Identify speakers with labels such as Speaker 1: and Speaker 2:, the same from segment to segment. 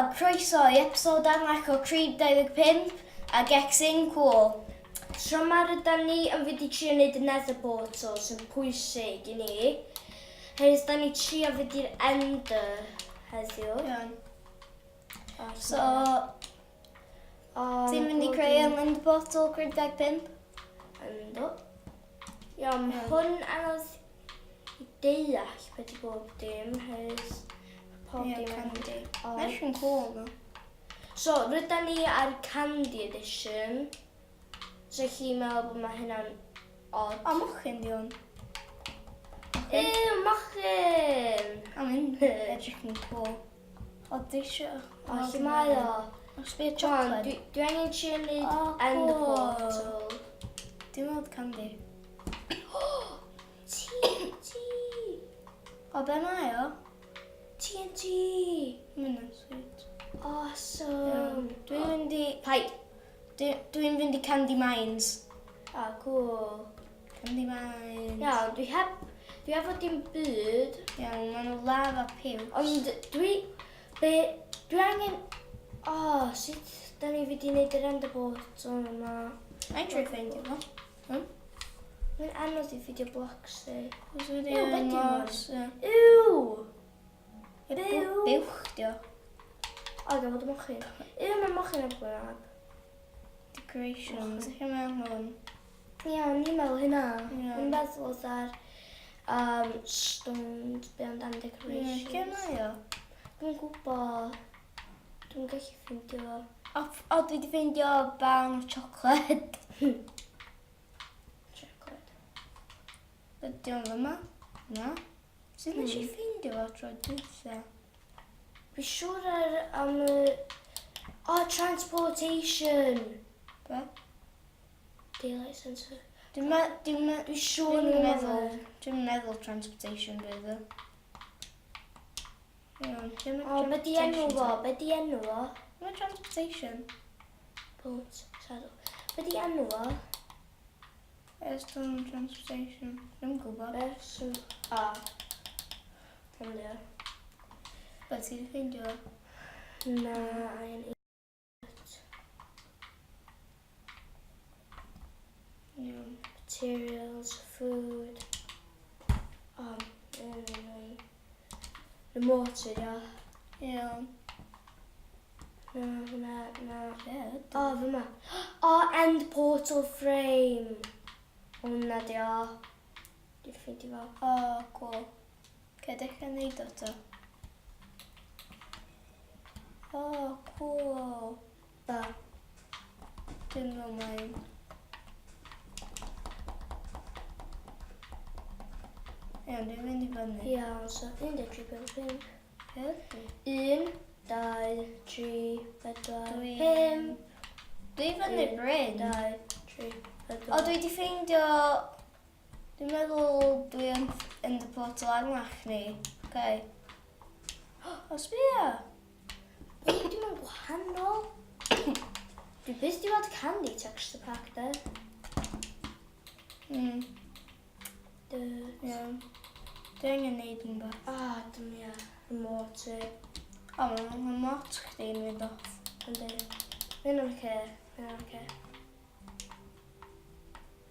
Speaker 1: a croeso i episod arall o Creed 25 a Gexing Cool.
Speaker 2: Tro yma rydan ni yn fynd i trio wneud y Nether Portal sy'n pwysig i ni. Herwydd da ni trio fynd i'r Ender heddiw.
Speaker 1: Iawn.
Speaker 2: So,
Speaker 1: So, ti'n mynd i creu yn Ender Portal Creed 25?
Speaker 2: Yndw. Iawn, mae hwn anodd i deall beth i bob dim, herwydd pob
Speaker 1: Ie,
Speaker 2: dim yn
Speaker 1: candy.
Speaker 2: Ond-
Speaker 1: Mae'n si'n cool, no.
Speaker 2: So, rydan ni ar Candy Edition. So, chi'n meddwl bod mae hynna'n odd.
Speaker 1: O, mochyn di hwn.
Speaker 2: Ew, mochyn!
Speaker 1: O, mae'n edrych yn cool. O, dwi eisiau...
Speaker 2: O, lle mae o?
Speaker 1: O, sbio
Speaker 2: Come on,
Speaker 1: chocolate.
Speaker 2: dwi angen trio neud
Speaker 1: O,
Speaker 2: end
Speaker 1: cool.
Speaker 2: portal.
Speaker 1: Dwi'n meddwl candy.
Speaker 2: TNT!
Speaker 1: O, be mae o?
Speaker 2: TNT!
Speaker 1: Mae'n yn sweet.
Speaker 2: Awesome!
Speaker 1: Dwi'n mynd i...
Speaker 2: Paid!
Speaker 1: Dwi'n mynd i Candy Mines.
Speaker 2: Ah, cool.
Speaker 1: Candy Mines.
Speaker 2: Iawn, dwi heb... Dwi efo dim byd,
Speaker 1: Iawn, maen nhw lava pukes.
Speaker 2: ond dwi... Be... Dwi angen... O, oh, sut da ni fynd i wneud yr ender portal yma?
Speaker 1: Mae'n trio ffeindio fo.
Speaker 2: Mae'n anodd i fideo blocks fi.
Speaker 1: Os wedi
Speaker 2: Ew, be' 'di hwn?
Speaker 1: los, ie.
Speaker 2: Ew!
Speaker 1: Ie,
Speaker 2: Byw.
Speaker 1: Buwch di o.
Speaker 2: O, gael fod y mochyn. Ew, mae mochyn ar gwlad.
Speaker 1: Decorations. Lle mae hwn?
Speaker 2: Ie, o'n i'n meddwl hynna.
Speaker 1: Ie.
Speaker 2: O'n i'n meddwl oedd ar stones, be amdan
Speaker 1: Ie,
Speaker 2: decorations.
Speaker 1: Lle mae o?
Speaker 2: Dwi'n gwybod. Dwi'n gallu ffeindio fo.
Speaker 1: O, o, dwi wedi ffeindio barn o chocolate.
Speaker 2: Chocolate.
Speaker 1: Ydy o'n fyma? Na. Sut nes i ffeindio fo tro dwytha?
Speaker 2: Dwi'n siŵr ar am y... O, transportation!
Speaker 1: Be?
Speaker 2: Daylight sensor.
Speaker 1: Dwi'n me- dwi'n me-
Speaker 2: Dwi'n siŵr
Speaker 1: Dwi'n
Speaker 2: yn
Speaker 1: meddwl,
Speaker 2: meddwl.
Speaker 1: dwi'n meddwl transportation bydd o. Iawn, lle mae
Speaker 2: O, be di enw
Speaker 1: transportation
Speaker 2: fo?
Speaker 1: ta?
Speaker 2: Be di enw fo?
Speaker 1: Mae transportation.
Speaker 2: Boat, saddle. Be di enw fo?
Speaker 1: Airstone transportation. Dwi'n gwybod.
Speaker 2: Be? So, a. Hwn di o.
Speaker 1: Be ti wedi ffeindio fo?
Speaker 2: Na, ein idiot.
Speaker 1: Iawn.
Speaker 2: Materials, food. O, yn annoying. Remote, ia.
Speaker 1: Iawn.
Speaker 2: Na, hwnna, na.
Speaker 1: Be ydi?
Speaker 2: O, fyma. O, end portal frame. Hwnna di o. Dwi'n ffeindio fo.
Speaker 1: O, cool. Ce, dechrau neud o to. O, cool.
Speaker 2: Da.
Speaker 1: Dwi'n meddwl mae'n... Iawn, dwi'n mynd i fyny.
Speaker 2: Iawn, so 1, 2, 3, 4, 5.
Speaker 1: Be ydi?
Speaker 2: 1, 2, 3, 4, 5.
Speaker 1: Dwi fyny bryn.
Speaker 2: 2, 3, 4.
Speaker 1: O, dwi wedi ffeindio... Dwi'n meddwl dwi yn yn y portal arnach ni. Okay. O, sbia!
Speaker 2: Dim yn gwahanol. Dwi byth di weld candy texture pack, de. Dirt.
Speaker 1: Iawn. Dwi angen neud yn bach.
Speaker 2: Ah, dim ia. Remote.
Speaker 1: O, mae ma mot chdi'n mynd off.
Speaker 2: Yndi. Mae'n oce. Mae'n oce.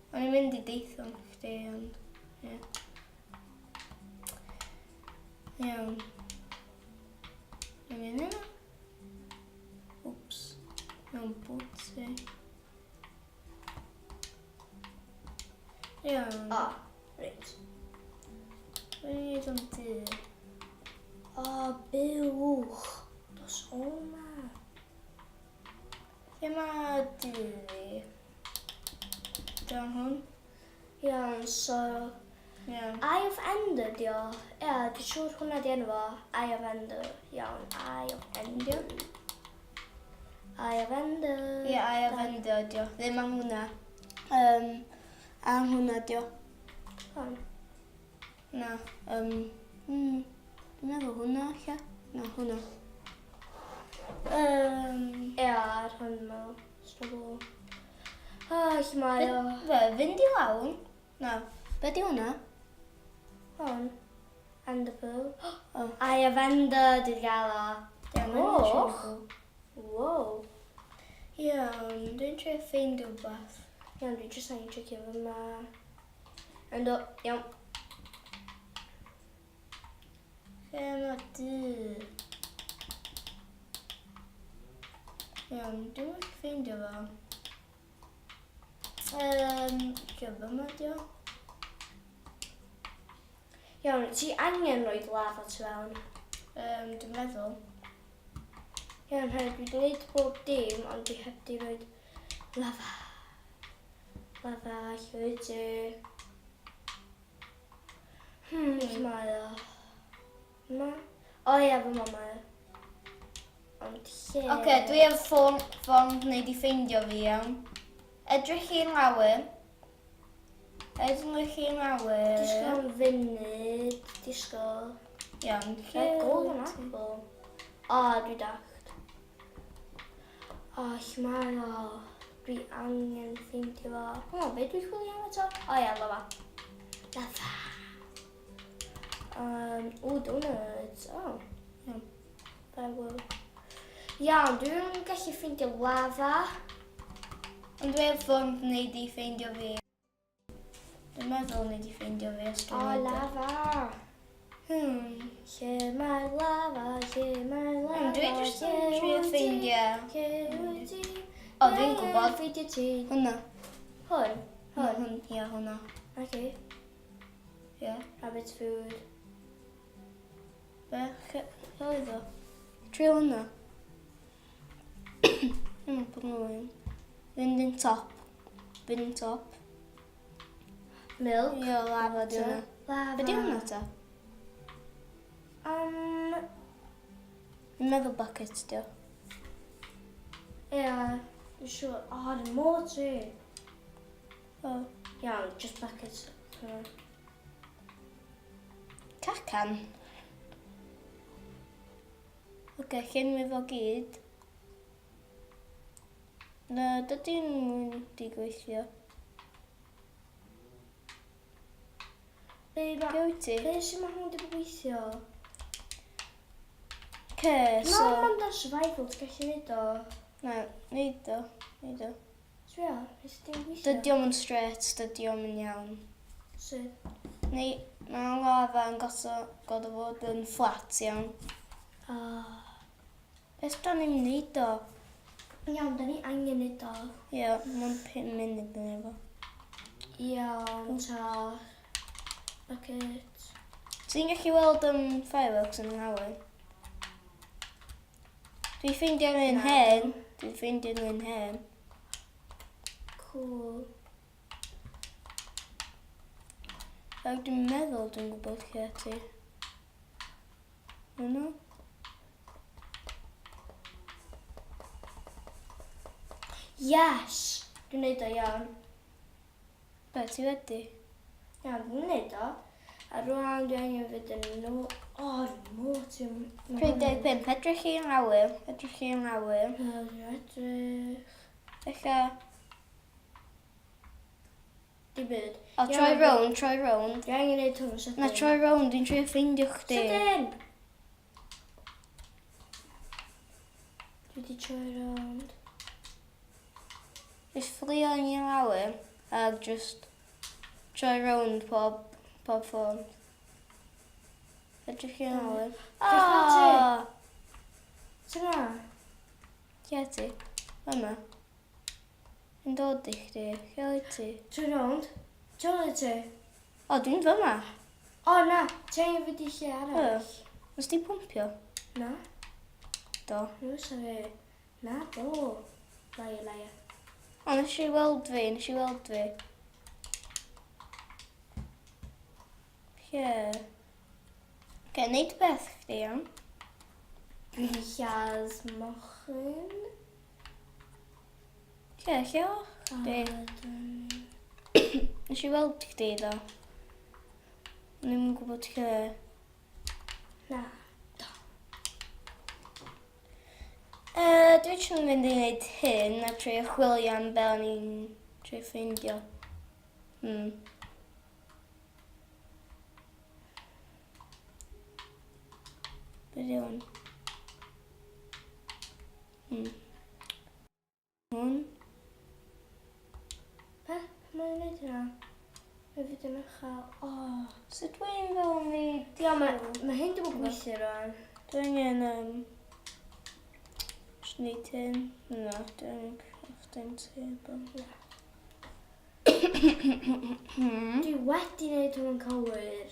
Speaker 1: O'n i'n mynd i deithio am chdi, ond... Ie. Iawn. Angen hynna. Wps. Mewn bwti. Iawn.
Speaker 2: O, reit.
Speaker 1: Dwi'n neud o'n du.
Speaker 2: O, buwch. Dos o ma.
Speaker 1: Lle mae du fi? Iawn hwn.
Speaker 2: Iawn, so...
Speaker 1: Iawn.
Speaker 2: Eye of Ender di o. Ie, dwi'n siŵr hwnna di enw fo. Eye of Ender. Iawn, Eye of Ender. Eye of Ender.
Speaker 1: Ie, Eye of Ender di o. Ddim am hwnna. Am hwnna di o.
Speaker 2: Hwn.
Speaker 1: Na. Dwi'n meddwl hwnna, ella. Na, hwnna.
Speaker 2: Ie, ar hwn dwi'n meddwl. Struggle. Ah, lle mae o?
Speaker 1: Fe, fynd i lawn. Na, be di hwnna?
Speaker 2: Hwn. Ender Pearl.
Speaker 1: O.
Speaker 2: Eye of Ender, dwi 'di gael o. Coch? Wow.
Speaker 1: Iawn, dwi'n trio ffeindio rhywbeth.
Speaker 2: Iawn, dwi jyst angen checio fyma. Ynddo, iawn.
Speaker 1: Lle mae dŷ? Iawn, dwi'n mynd ffeindio fo. Lle fyma di o?
Speaker 2: Iawn, ti angen rhoi lava tu fewn?
Speaker 1: Dwi'n meddwl.
Speaker 2: Iawn, rhaid, dwi wedi gwneud bob dim, ond dwi heb di rhoi lava. Lava, lle wyt ti? Lle mae o? Ma? O ia, fy mae o. Ond lle?
Speaker 1: Oce, okay, dwi ar ffordd ffordd wneud i ffeindio fi, iawn. Edrych i'n awyr. Edrych i'n awyr.
Speaker 2: Disgwyl am funud, disgwyl.
Speaker 1: Iawn,
Speaker 2: lle? Golden apple. O, dwi dallt. O, lle mae o? Dwi angen ffeindio fo. O, be dwi'n chwilio am eto? O ia, lava. Lava. O, donuts. O, iawn. Firework. Iawn, dwi'n gallu ffeindio lava.
Speaker 1: Ond dwi ar ffordd wneud i ffeindio fi. Dwi'n meddwl wneud i ffeindio fi os
Speaker 2: dwi'n O, lava. Lle mae'r lava, lle mae'r lava,
Speaker 1: Dwi jyst yn trio ffeindio.
Speaker 2: Lle wyt ti?
Speaker 1: O, dwi'n gwybod.
Speaker 2: Ffeindio ti.
Speaker 1: Hwna.
Speaker 2: Hwn?
Speaker 1: Hwn, hwn, ia, hwnna.
Speaker 2: Okay.
Speaker 1: Ie.
Speaker 2: Rabbit food.
Speaker 1: Be? Lle oedd o? Trio hwnna. Ddim yn bod nhw'n. Fynd yn top. Fynd yn top.
Speaker 2: Milk.
Speaker 1: Ie, lava di hwnna.
Speaker 2: Lava.
Speaker 1: Be di hwnna ta? Dwi'n meddwl bucket di o.
Speaker 2: Ie, dwi'n siŵr. O, dwi'n môr ti.
Speaker 1: O.
Speaker 2: Iawn, just bucket.
Speaker 1: Cacan. Oce, llenwi fo gyd. Na, dydy'n mynd i gweithio.
Speaker 2: Be ma...
Speaker 1: Be wyt ti?
Speaker 2: Be sy'n ma hwn wedi gweithio?
Speaker 1: Ce, so...
Speaker 2: Na, mae'n da survival, ti'n gallu neud o.
Speaker 1: Na, neud o, neud o.
Speaker 2: Sbia, nes ti'n gweithio?
Speaker 1: Dydy o'm yn straight, dydy o'm yn iawn.
Speaker 2: Sut?
Speaker 1: Neu, mae lava yn goso, god o fod yn flat iawn.
Speaker 2: Oh.
Speaker 1: Beth da ni'n neud o?
Speaker 2: Iawn, da ni angen neud o.
Speaker 1: Ie, mae'n 5 munud yn efo.
Speaker 2: Iawn, ta. Bucket.
Speaker 1: Ti'n gallu weld fireworks yn awyr? Dwi'n ffeindio un hen. Dwi'n ffeindio un hen.
Speaker 2: Cool.
Speaker 1: Ac dwi'n meddwl dwi'n gwybod lle ti. Yno?
Speaker 2: Yes! Dwi'n neud o iawn.
Speaker 1: Be, ti wedi?
Speaker 2: Iawn, dwi'n neud o. A rwan dwi angen fynd yn nhw. O, mor ti'n...
Speaker 1: 55, edrych i'n awyr. Edrych i'n awyr.
Speaker 2: Dwi'n edrych.
Speaker 1: Ella...
Speaker 2: Dim byd.
Speaker 1: O, troi rownd, troi rownd.
Speaker 2: Dwi angen neud hwn sydyn.
Speaker 1: Na, troi rownd, dwi'n trio ffeindio chdi.
Speaker 2: Sydyn! Dwi wedi troi rownd.
Speaker 1: Just fflio yn i'r awyr a just troi rownd pob ffordd. Edrych i'r awyr.
Speaker 2: Edrych
Speaker 1: O!
Speaker 2: Ti na?
Speaker 1: Lle ti? Yma. Yn dod i chdi. Lle wyt ti?
Speaker 2: Troi rownd. Troi ti?
Speaker 1: O, dwi'n fyma.
Speaker 2: O, na. Ti angen fynd i lle arall.
Speaker 1: Nes di pwmpio?
Speaker 2: Na.
Speaker 1: Do.
Speaker 2: Na fysa fi. Na, do. Laia, laia.
Speaker 1: O, nes i weld fi, nes i weld fi. Lle? Oce, neud beth chdi, iawn.
Speaker 2: Dwi wedi lladd mochyn.
Speaker 1: Lle, lle o? Chdi. Nes i weld chdi, ddo. O'n i'm yn gwybod lle.
Speaker 2: Na.
Speaker 1: Dwi jyst yn mynd i wneud hyn a trio chwilio am be o'n i'n trio ffeindio. Be di hwn? Hwn.
Speaker 2: Be? Pam mae'n gwneud hynna? Mae fi ddim yn chael... O.
Speaker 1: So dwi'n fel wneud...
Speaker 2: Ia, mae ma hyn ddim yn gweithio rwan.
Speaker 1: Dwi angen... Just wneud hyn. Na, dwi angen crafting table.
Speaker 2: Dwi wedi gwneud hwn yn cywir.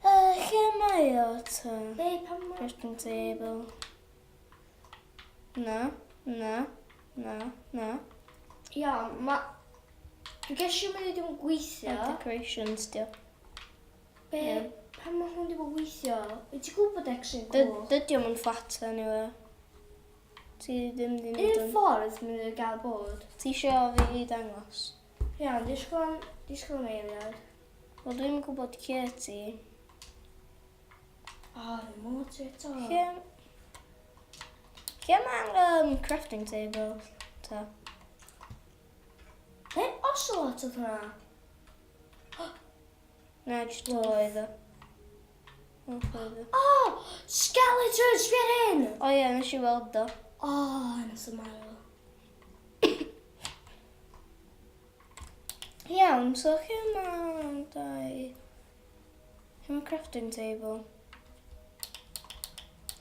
Speaker 1: Lle mae o ta?
Speaker 2: Be, pam mae...
Speaker 1: Crafting table. Na, na, na, na.
Speaker 2: Ia, ma... Dwi'n gesio mynd i ddim yn gweithio.
Speaker 1: Decorations, dio.
Speaker 2: Be,
Speaker 1: Ie.
Speaker 2: pam mae hwn ddim yn gweithio? Wyt ti'n gwybod X yn coch?
Speaker 1: Dydy o'm yn fflat anyway. Ti ddim di
Speaker 2: Un
Speaker 1: neud o'n...
Speaker 2: ffordd mae'n mynd i gael bod.
Speaker 1: Ti isio fi i dangos?
Speaker 2: Iawn, disgwyl am, disgwyl am eiliad.
Speaker 1: Wel, dwi'n gwybod lle ti.
Speaker 2: O, ddim mor ti eto.
Speaker 1: Lle... Lle mae'r crafting table? Ta.
Speaker 2: Be ocelot oedd hwnna?
Speaker 1: Na, jyst oedd o. Wolf oedd o.
Speaker 2: O, skeleton, sbia hyn!
Speaker 1: O ie, nes i weld o.
Speaker 2: O, nes y marw.
Speaker 1: Iawn, so lle mae dau... Lle mae crafting table?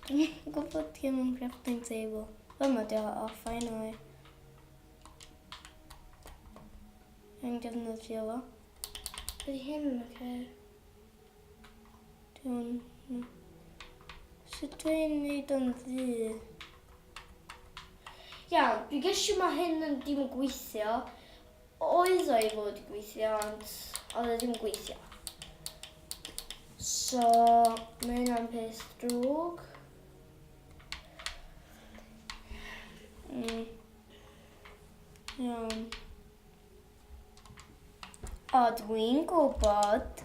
Speaker 1: Dwi'n gwybod lle mae crafting table. Fyma di o, oh, finally. Yn defnyddio fo.
Speaker 2: Ydy hyn yn oce?
Speaker 1: Dwi'n... Sut dwi'n neud o'n ddu?
Speaker 2: Iawn, dwi'n gesio mae hyn yn ddim yn gweithio. Oedd o i fod i gweithio, ond oedd o ddim yn gweithio. So, mae hynna'n peth drwg.
Speaker 1: Iawn. O, dwi'n gwybod.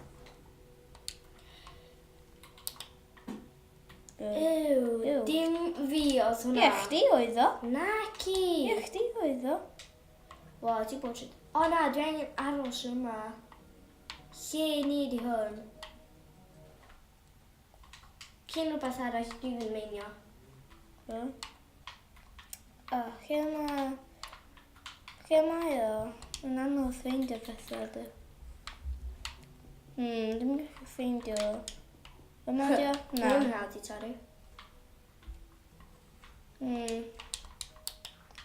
Speaker 2: Ew,
Speaker 1: Ew.
Speaker 2: dim fi oedd hwnna.
Speaker 1: Ie, chdi oedd o.
Speaker 2: Naci.
Speaker 1: Ie, chdi oedd o.
Speaker 2: Wel, ti bod... O na, dwi angen aros yma. Lle ni di hwn? Cyn rhywbeth arall, dwi ddim meinio.
Speaker 1: O, lle mae... Lle mae o? Mae'n anodd ffeindio pethau, dy. Dwi'n gallu ffeindio. Yma di o?
Speaker 2: Na.
Speaker 1: Na.
Speaker 2: Hwnna di torri.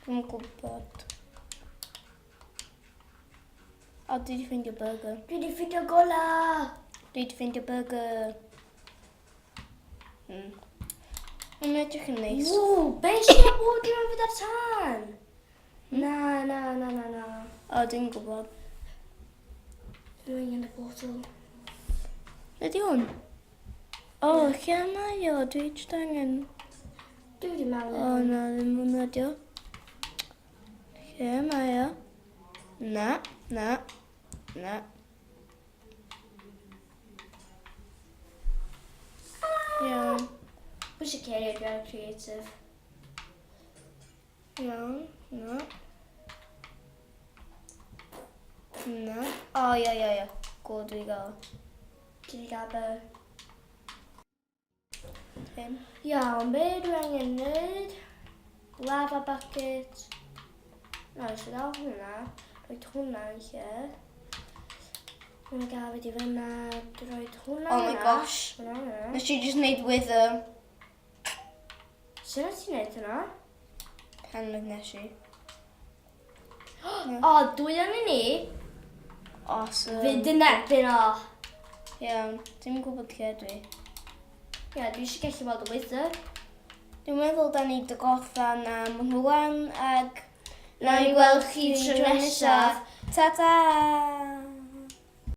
Speaker 1: Dwi'n gwybod. O, dwi wedi ffeindio burger.
Speaker 2: Dwi di ffeindio gola!
Speaker 1: Dwi wedi ffeindio burger. Mae'n edrych yn neis.
Speaker 2: Ww, be sy'n bod i'n fynd ar tân? Na, na, na, na, na.
Speaker 1: O, dwi'n gwybod.
Speaker 2: Dwi'n angen y bottle.
Speaker 1: Be di hwn? O, lle mae o? Dwi jyst angen...
Speaker 2: Dwi wedi meddwl.
Speaker 1: O, na, ddim hwnna di o. Lle mae o? Na, na, na. Iawn.
Speaker 2: Pwysig ceiriau dwi ar creative.
Speaker 1: Iawn, na. Na. O, ia, ia, ia. Go, dwi gael.
Speaker 2: Ti wedi gael be?
Speaker 1: Hyn.
Speaker 2: Iawn, be dwi angen wneud? Lava bucket. Na, eisiau gael hwnna. Roed hwnna yn lle. Hwnna gael wedi fyna. Roed hwnna
Speaker 1: Oh my
Speaker 2: yna.
Speaker 1: gosh.
Speaker 2: Hwnna yna.
Speaker 1: Nes i just neud wither.
Speaker 2: Sut wyt ti'n neud hwnna?
Speaker 1: Pan oedd nes i.
Speaker 2: O, dwy yn ni.
Speaker 1: Awesome.
Speaker 2: Fynd yn erbyn o.
Speaker 1: Iawn, dwi'n gwybod lle dwi.
Speaker 2: Ie, dwi eisiau gallu weld y wither.
Speaker 1: Dwi'n meddwl da ni dy gorffan am rwan ag
Speaker 2: Nawn ni gweld chi tro nesaf.
Speaker 1: Ta-ta!